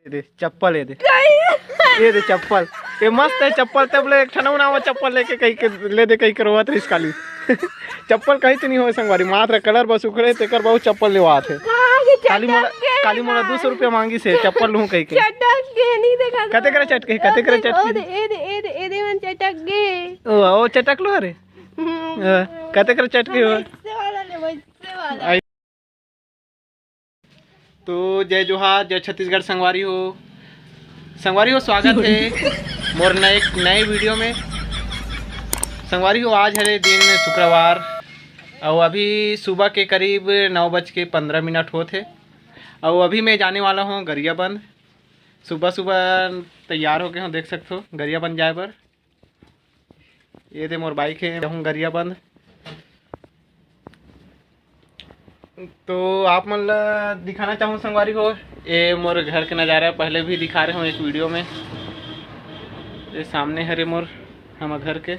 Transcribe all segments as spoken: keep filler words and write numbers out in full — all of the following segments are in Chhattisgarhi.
ये दे चप्पल, ये दे। ये दे चप्पल। ये मस्त हे चप्पल, तब ले एक ठन अउ नवा चप्पल लेके कहि के ले दे कहि के रोवत रहिस काली। चप्पल कहीं तो नहीं हो संगवारी, मात्र कलर बस उखड़े, तेकर बहुत चप्पल लेवात हे। काली मोला, काली मोला दू सौ रुपया मांगिस हे चप्पल लूँ कहि के। चटक गे, नहीं देखा। कते करा चटके, कते करा चटके? ए दे, ए दे, ए दे, ए दे मन चटक गे। ओ, ओ चटक लो रे। हम्म। हाँ, कते करा चटके हो? वैसे वाला ले, वैसे वाला। आई। तो जय जोहार, जय छत्तीसगढ़ संगवारी हो। संगवारी हो, स्वागत हे मोर नए, नए वीडियो में। संगवारी हो, आज हरे दिन शुक्रवार, अउ अभी सुबह के करीब नौ बज के पन्द्रह मिनट होत हे, अउ अभी मैं जाने वाला हूँ गरियाबंद। सुबह सुबह तैयार होके हूँ, देख सकथो, गरियाबंद जाए बर। ये दे मोर बाइक हे, हूँ गरियाबंद। तो आप मन ला दिखाना चाहूँ संगवारी हो, ये मोर घर के नज़ारा पहले भी दिखा रहे हूँ एक वीडियो में। ये सामने हरे मोर हमर घर के।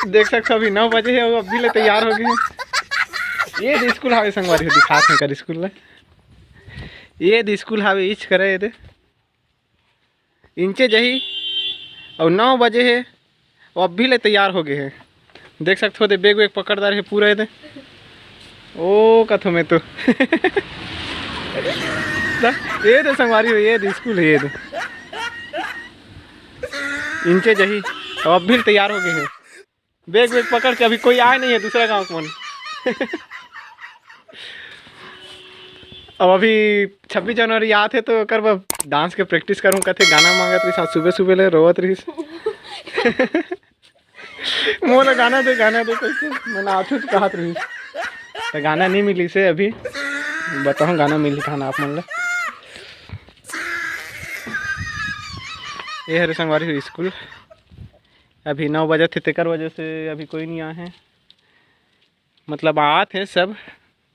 देख सकथो अभी नौ बजे हे, अभी ले तैयार हो गे हे। ये दे स्कूल हावे संगवारी हो, दिखात हे कर स्कूल ला। ये दे स्कूल हावे, इच करे ये दे। इंचे जही अउ नौ बजे हे, अउ अभी ले तैयार हो गे हे। देख सकथो दे, बैग वैग पकड़दार हे पूरा ये दे। ओ कथो में तो। ये दे संगवारी हो, ये दे स्कूल हे, ये दे इंचे जही, अउ अभी ले तैयार हो गे हे। बैग वैग पकड़ के, अभी कोई आए नहीं है दूसरा गाँव के मन। अब अभी छब्बीस जनवरी आत हे तो ओकर बर डांस के प्रैक्टिस करूँ कथे, गाना मांगत रहिस आज सुबह सुबह ले, रोवत रहिस। मोला गाना दे, गाना दे कहिके मैं नाचहूँ कहत रहिस, तो गाना नहीं मिलिस हे अभी। बताहूँ गाना मिलही कहाँ आप मन ला। ये हरे संगवारी हो स्कूल, अभी नौ बजत हे, तेकर वजह से अभी कोई नहीं आए हे। मतलब आत हे सब,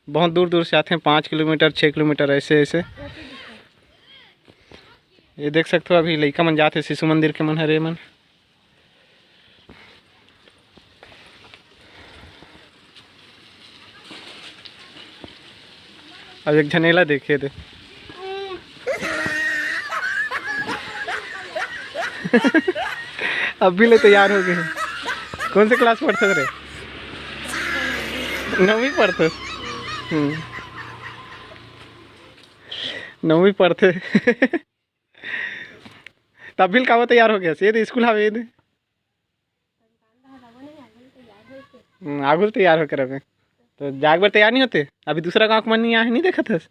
बहुत दूर दूर से आते हैं, पाँच किलोमीटर, छः किलोमीटर, ऐसे ऐसे। ये देख सकते हो, अभी लइका मन जात हे शिशु मंदिर के मन हरे मन। अब एक झन एला देखे दे। अभी ले तैयार हो गे हे। कौन से क्लास पढ़थस रे? नौवीं पढ़थस? हम्म। नौवीं पढ़थे। तभी ले काबर तैयार हो गे हस? ये दे स्कूल हावे, ये दे। हम्म, आगू ले तैयार होके रहे। तो जाग बर तैयार नहीं होते? अभी दूसरा गाँव के मन नहीं आए, नहीं देखत हस?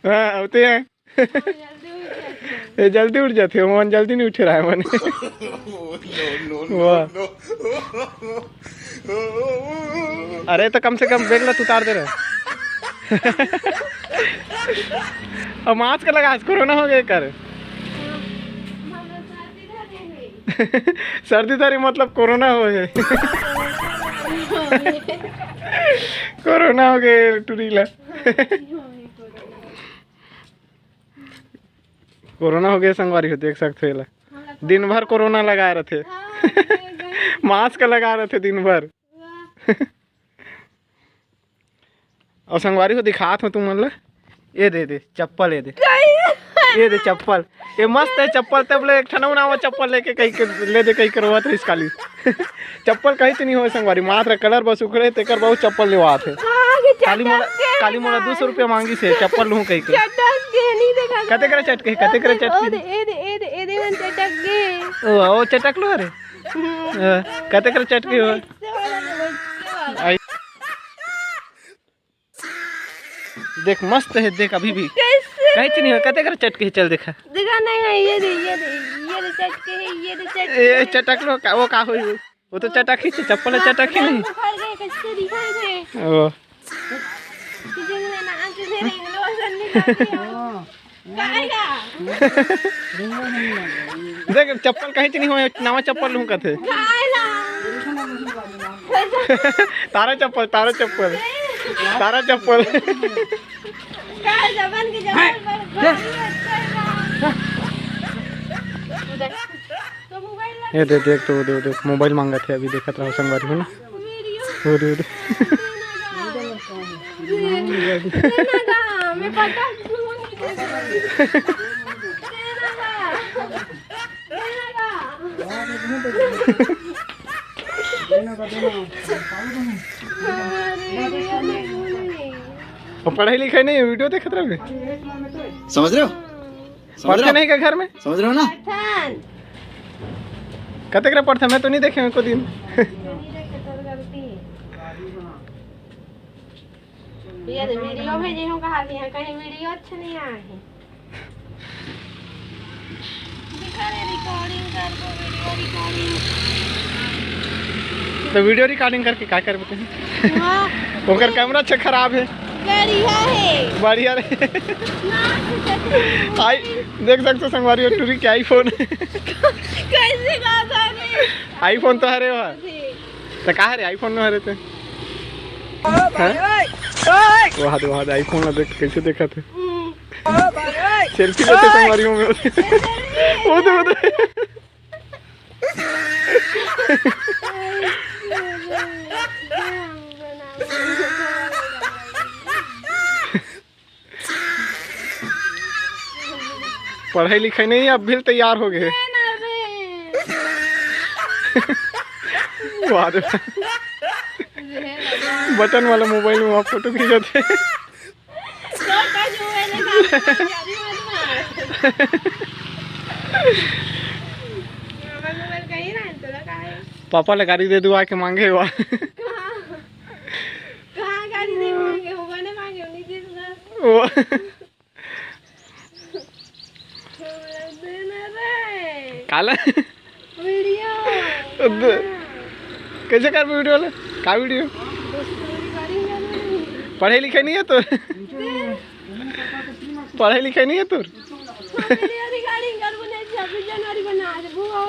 हाँ, होते हैं। ये जल्दी उठ जाते हो, मन जल्दी नहीं उठे रहा है मन। वाह। अरे तो कम से कम बैग ला तो उतार दे रहे। अब मास्क लगा, कोरोना हो गे कर। सर्दी धरे मतलब कोरोना हो गे। कोरोना हो गे टुरी ला। कोरोना हो गे संगवारी हो, देख सकते हो एला। दिन भर कोरोना लगाए रथे। मास्क लगाए रथे दिन भर। अउ संगवारी हो दिखात हों तुमन ला, ये दे दे चप्पल, ये दे, ये दे चप्पल, ये मस्त हे चप्पल। तब ले एक ठन अउ नवा चप्पल लेके कहि के ले दे कहि के रोवत रहिस काली। चप्पल कहीं तो नहीं होय संगवारी, मात्र कलर बस उखड़े, तेकर बहुत चप्पल लेवात हे। काली मोला, काली मोला दू सौ रुपया मांगिस हे चप्पल लूँ कहि के। कते करा चटके, कते करा चटके? ओ, ओ चटक लो रे। कते करा चटके हो? देख, मस्त हे, देख, अभी भी। कहीं नहीं हो, कते करा चटके हे, चल देखा। देखा नहीं है, ये दे, ये दे, ये दे चटके है, ये दे चटके। ए, चटक लो, का, वो का होई? वो तो चटक ही, चप्पल चटक ही नहीं। देख, चप्पल कहीं नहीं हो, नवा चप्पल लूँ कथे। तारा चप्पल, तारा चप्पल, तारा चप्पल। का जबन के जबन पर भारी अच्छा बा। ये दे, देख तो, दे, देख, मोबाइल मांगत हे, अभी देखत रहो संगवारी हो ना। वो दे, वो दे। वो पढ़ाई लिखाई नहीं है, वीडियो देखत रहे। समझ रहे हो? समझ पढ़ते रहे हो? नहीं का घर में? समझ रहे हो ना? कतेक रे पढ़ते, मैं तो नहीं देखे एको दिन। ये दे वीडियो भेजे हूँ, कहा दिया कहीं वीडियो अच्छा नहीं आया है। दिखा रे, रिकॉर्डिंग कर दो, वीडियो रिकॉर्डिंग। तो वीडियो रिकॉर्डिंग करके का करबे तें? हाँ। ओकर कैमरा अच्छा खराब है। बढ़िया है। बढ़िया रे। ना। आई, देख सकते हो संगवारी हो, टूरी के आईफोन। कैसे कहा था रे? आईफोन तो हरे वह। जी। तो का हरे, आईफोन न हरे ते? हाँ? वहाँ दे, वहाँ दे, आईफोन ला देख कैसे देखत हे। हम्म। सेल्फी लेते संगवारी हो में। वो दे, वो दे। पढ़ाई लिखाई नहीं, अब भी तैयार हो गए। वाह रे। बटन वाला मोबाइल में आप फोटो खींचत हे। पापा ले गाड़ी दे दुआ के मांगे हुआ। कहाँ गाड़ी दे मांगे हो, बने मांगे हो, नहीं दे ना। वो देना रे। काला? वीडियो। कैसे कर वीडियो वाला? का वीडियो? पढ़े लिखे नहीं है तो? पढ़े लिखे नहीं है तो? वीडियो रिकॉर्डिंग कर बना, छब्बीस जनवरी बना दे, बुआ।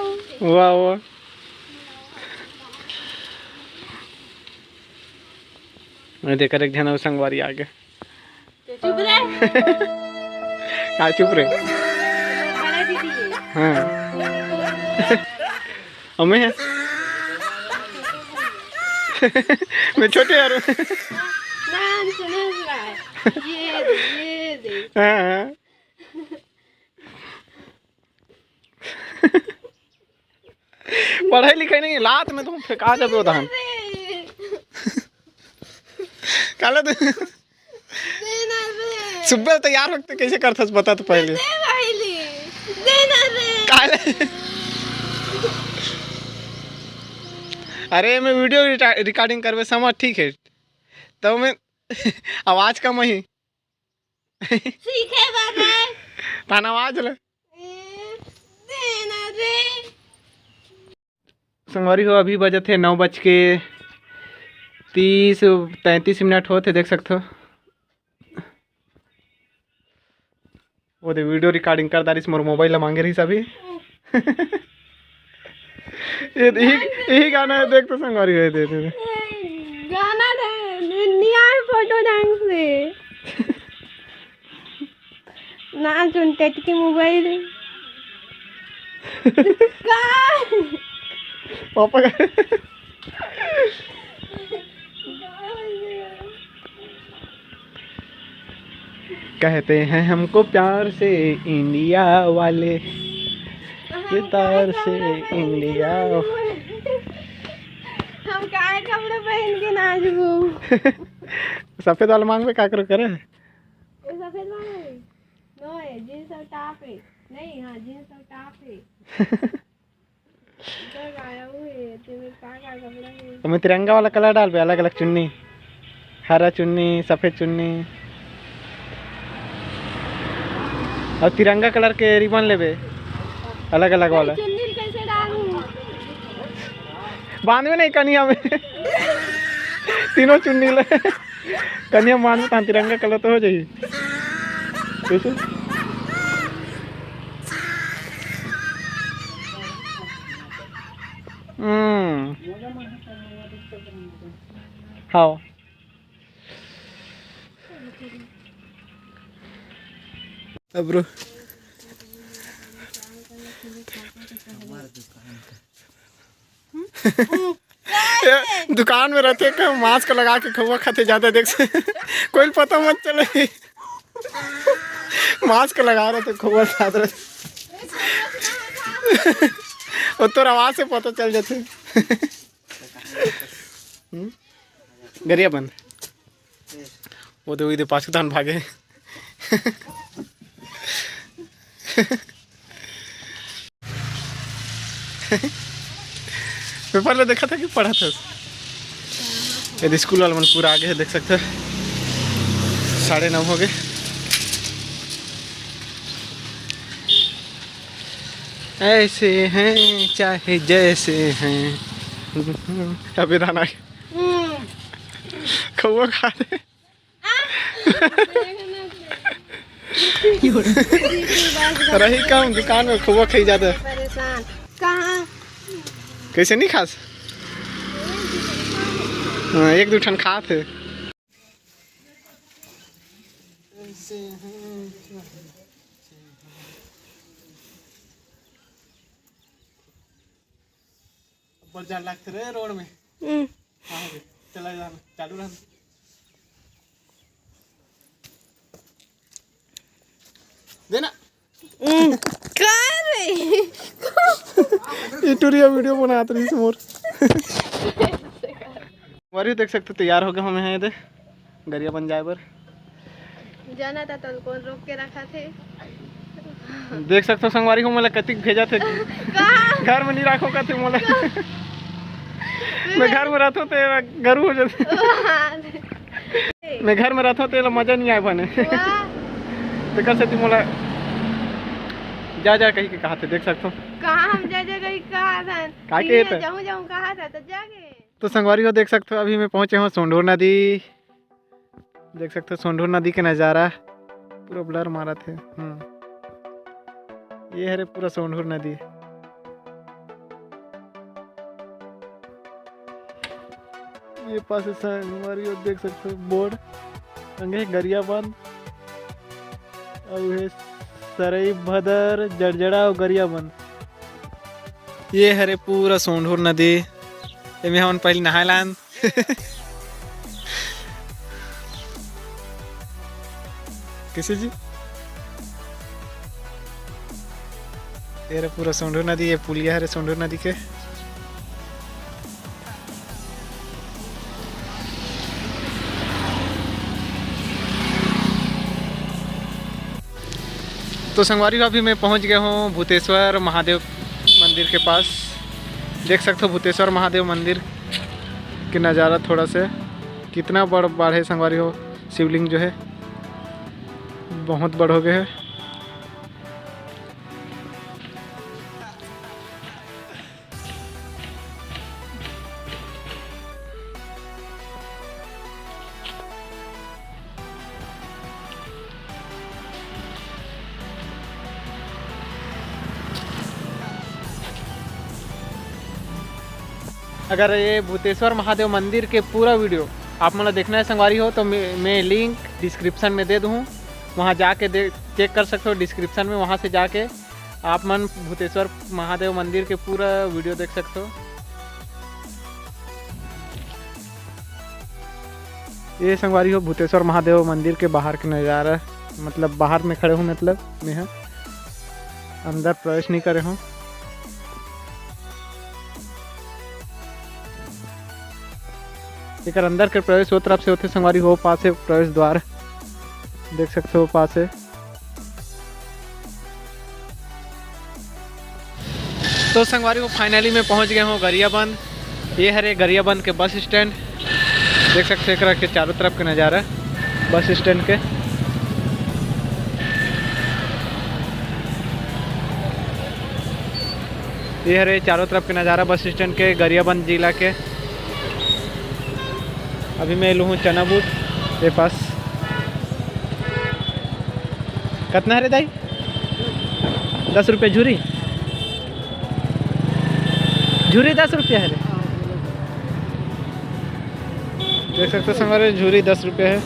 वाह, वाह। मैं देख एक झन अउ संगवारी आगे। चुप रे। का चुप रे? बड़ा दीदी है। हाँ। अउ मैं? मैं छोटे यार। नाम सुनो इसका। ये दे, ये दे। हाँ, हाँ। पढ़ाई लिखाई नहीं, लात में तुम फेंका जब उदाहरण। काला दे। देना रे। सुबह तैयार होके कैसे करथस बता तो पहले। दे भाईली। देना रे। काला? अरे मैं वीडियो रिटा-, रिकॉर्डिंग करबे समझ, ठीक है। तो मैं आवाज कम ही। सीखे बर रे। ताना आवाज ले। देना रे। संगवारी हो, अभी बजत हे नौ बज के तीस, तैंतीस मिनट होत हे, देख सकथो। वो दे वीडियो रिकॉर्डिंग कर डारिस, मोर मोबाइल ला मांगे रहिस अभी। ये, यही, यही गाना है, देख तो संगवारी हो, दे, दे, दे। गाना दे, नि-, नियाय फोटो ढंग से। ना सुन टेट के मोबाइल। का? पापा का। कहते हैं हमको प्यार से इंडिया वाले, ये तार से इंडिया। हम काय कपड़ा पहन के नाचबो? सफेद वाला मांगबे, का करो करे? ये सफेद वाला है? नो है, जींस और टॉप है। नहीं, हाँ, जींस और टॉप है। इधर आया हूँ, ये तेरे का, का कपड़ा है? तो मैं तिरंगा वाला कलर डालबे, अलग अलग चुन्नी, हरा चुन्नी, सफेद चुन्नी, और तिरंगा कलर के रिबन लेबे, अलग अलग वाला। चुन्नी कैसे डालूं? बांधबे नहीं कनिया में। तीनों चुन्नी ले। कनिया मान में तहां तिरंगा कलर तो हो जाही। कैसे? हम्म। हाँ। अब रो। ए, दुकान में रहते का मास्क लगा के खउवा खाते जाते, देख से कोई पता मत चले। मास्क लगा रहे तो खउवा खात रहे। वो तोर आवाज से पता चल जाते। हम्म? गरिया बंद। वो तो इधर पाछू धान भागे। पेपर ले देखा था कि पढ़ा था? ये स्कूल वाला मन पूरा आगे है, देख सकते हो, साढ़े नौ हो गए। ऐसे हैं चाहे जैसे हैं। अभी धान आगे। हम्म। खउवा खा दे। रही कम दुकान में खउवा खाई जाता। परेशान। कहाँ? कैसे नहीं खास? हाँ, एक दो ठन खात है। ऊपर जान लागते रे रोड में। हम्म। हाँ रे, चला जाना, चालू रहना। देना। हम्म, का रे? ई टुरिया वीडियो बनात रहिस मोर। संगवारी देख सकते, तैयार हो गए हम हैं ये दे। गरियाबंद जाए बर। जाना था तो कौन रोक के रखा थे? देख सकते हो संगवारी हो, मोला कतिक भेजा थे। कहाँ? घर में नहीं रखो का थे मोला। मैं घर में रहता तो ये गरु हो जाते। वाह। मैं घर में रहता तो ये मजा नहीं आए बने। वाह। तो कर सकती मोला जा जा कही के कहा थे, देख सकते हो। कहाँ हम जा जा कही कहा था? का के ये तो? जाऊँ जाऊँ कहा था तो जाके। तो संगवारी हो देख सकते हो, अभी मैं पहुँचे हूँ सोंढूर नदी। देख सकते हो सोंढूर नदी के नज़ारा, पूरा ब्लर मारत हे। हम्म, ये हरे पूरा सोंढूर नदी। ये पास संगवारी हो देख सकते हो बोर्ड टंगे हे गरियाबंद, अउ ये सरई भदर जड़जड़ा अउ गरियाबंद। ये हरे पूरा सोंढूर नदी, एमे हमन पहले नहाए लान। किसी जी? ये रे पूरा सोंढूर नदी, ये पुलिया हरे सोंढूर नदी के। तो संगवारी हो, अभी मैं पहुंच गया हूँ भूतेश्वर महादेव मंदिर के पास। देख सकते हो भूतेश्वर महादेव मंदिर के नज़ारा थोड़ा से, कितना बड़ बाढ़ है संगवारी हो, शिवलिंग जो है बहुत बड़ हो गए है। अगर ये भूतेश्वर महादेव मंदिर के पूरा वीडियो आप मन ला देखना है संगवारी हो, तो मैं, मैं लिंक डिस्क्रिप्शन में दे दूँ, वहाँ जाके दे, चेक कर सकते हो डिस्क्रिप्शन में, वहाँ से जाके आप मन भूतेश्वर महादेव मंदिर के पूरा वीडियो देख सकते हो। ये संगवारी हो भूतेश्वर महादेव मंदिर के बाहर के नज़ारा, मतलब बाहर में खड़े हूँ, मतलब मैं ह अंदर प्रवेश नहीं करे हूँ। एकर अंदर के प्रवेश वो तरफ से होथे संगवारी हो, पास से प्रवेश द्वार देख सकते हो, पास से। तो संगवारी हो, finally मैं पहुंच गया हूँ गरियाबंद। ये हरे गरियाबंद के बस स्टैंड, देख सकते हो एकरा के चारों तरफ के नज़ारा बस स्टैंड के। ये हरे चारों तरफ के नज़ारा बस स्टैंड के, गरियाबंद जिला के। अभी मैं लूँ हूँ चना बूट ये पास। कितना हरे दाई? दस रुपये झूरी। झूरी दस रुपया हरे। देख सकते हो संगवारी, झूरी दस रुपया है।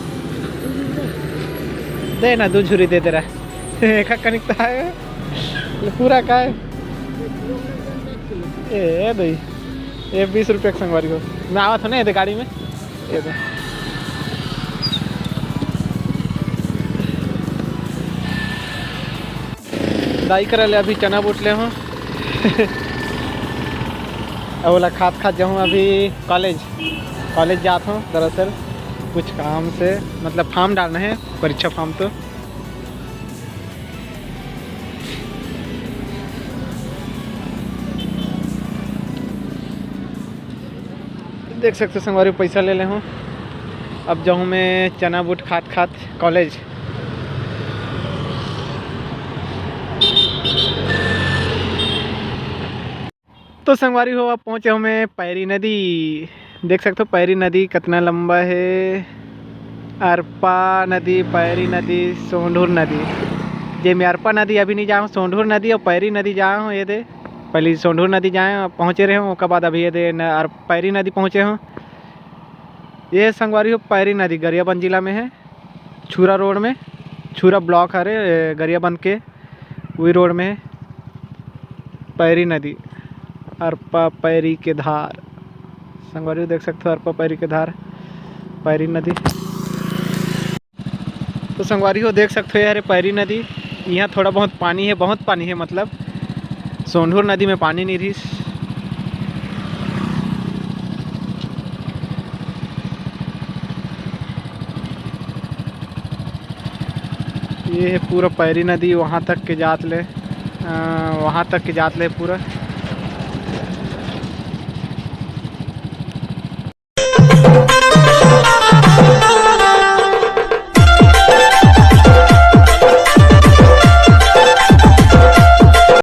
दे ना, दो झूरी दे दे रहा है। एक कनिक तो है, पूरा का है। ए दई, ये बीस रुपया के संगवारी हो। मैं आवत हो ना ये दे गाड़ी में, ये दे। दाई करा ले अभी चना बूट ले हूँ। अब ओला खात खात जाऊँ अभी कॉलेज। कॉलेज जात हूँ दरअसल कुछ काम से, मतलब फॉर्म डालना है, परीक्षा फॉर्म। तो देख सकते हो संगवारी, पैसा ले ले हूँ। अब जाऊँ मैं चना बूट खात खात कॉलेज। तो संगवारी हो, अब पहुँचे हूँ मैं पैरी नदी। देख सकते हो पैरी नदी कितना लंबा है। अरपा नदी, पैरी नदी, सोंढूर नदी। जे मैं अरपा नदी अभी नहीं जाऊँ, सोंढूर नदी और पैरी नदी जाऊँ। ये दे पहले सोंढूर नदी जाए, पहुँचे रहे हूँ, ओकर बाद अभी ये दे न, अर-, पैरी नदी पहुँचे हूँ। ये संगवारी हो पैरी नदी गरियाबंद जिला में है, छुरा रोड में, छुरा ब्लॉक हरे ए, गरियाबंद के, वही रोड में है पैरी नदी, अरपा पैरी के धार। संगवारी हो देख सकते हो अरपा पैरी के धार, पैरी नदी। तो संगवारी हो देख सकते हो यार पैरी नदी, यहाँ थोड़ा बहुत पानी है, बहुत पानी है, मतलब सोंढूर नदी में पानी नहीं रही। ये है पूरा पैरी नदी, वहाँ तक के जात ले, अ, वहाँ तक के जात ले पूरा।